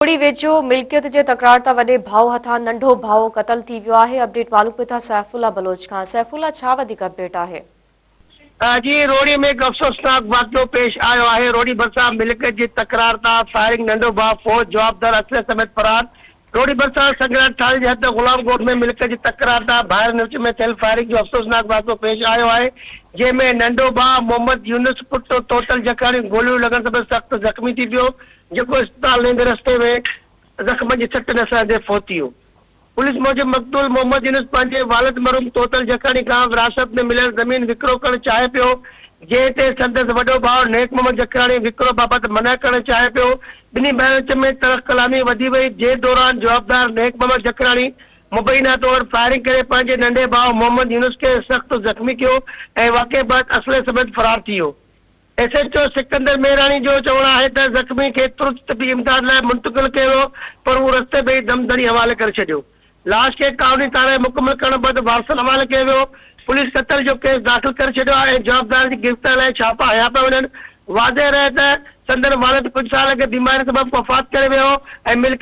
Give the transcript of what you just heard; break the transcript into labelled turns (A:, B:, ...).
A: روهڙي ويجهو ملڪيت جي تڪرار تان وڏي ڀاء هٿان ننڍو ڀاء قتل ٿي ويو آهي، اپڊيٽ معلوم ڪيون ٿا سيف الله بلوچ کان، سيف الله ڇا وڌيڪ اپڊيٽ آهي؟
B: جي روهڙي ۾ هڪ افسوسناڪ واقعو پيش آيو آهي، روهڙي ڀرسان ملڪيت جي تڪرار تان فائرنگ ننڍو ڀاء فوت، جوابدار اسلحي سميت فرار، روهڙي ڀرسان سنگراٽ ٿاڻي جي حد غلام ڳوٺ ۾ ملڪيت جي تڪرار تان ڀائرن وچ ۾ ٿيل فائرنگ جو افسوسناڪ واقعو پيش آيو آهي، جنهن ۾ ننڍو ڀاء محمد يونس پٽ توتل جکراڻي گوليون لڳڻ سبب سخت زخمي ٿي پيو، جيڪو اسپتال نيندي رستي ۾ زخمن جي سٽ نه سهندي فوت ٿي ويو. پوليس موجب مقتول محمد يونس پنهنجي والد مرحوم توتل جکراڻي کان وراثت ۾ مليل زمين وڪرو ڪرڻ چاهي پيو، جنهن تي سندس وڏو ڀاء نيڪ محمد جکراڻي وڪرو بابت منع ڪرڻ چاهي پيو، ٻنهي ڀائرن وچ ۾ تلخ ڪلامي وڌي وئي، جنهن دوران جوابدار نيڪ محمد جکراڻي مبينا طور فائرنگ ڪري پنهنجي ننڍي ڀاء محمد يونس کي سخت زخمي ڪيو ۽ واقعي بعد اسلحي سميت فرار ٿي ويو. S H O Sikandar Mehrani جو چوڻ آهي ته زخمي کي ترت طبي امداد لاء منتقل ڪيو ويو پر هو رستي ۾ ئي دم ڌڻي حوالي ڪري ڇڏيو. لاش کي قانوني ڪارروائي مڪمل ڪرڻ بعد وارثن حوالي ڪيو ويو. پوليس قتل جو ڪيس داخل ڪري ڇڏيو آهي ۽ جوابدارن جي گرفتاري لاء ڇاپا هنيا پيا وڃن. واضح رهي ته سندن والد ڪجهه سال اڳ بيماري سبب وفات ڪري ويو هو ۽ ملڪ.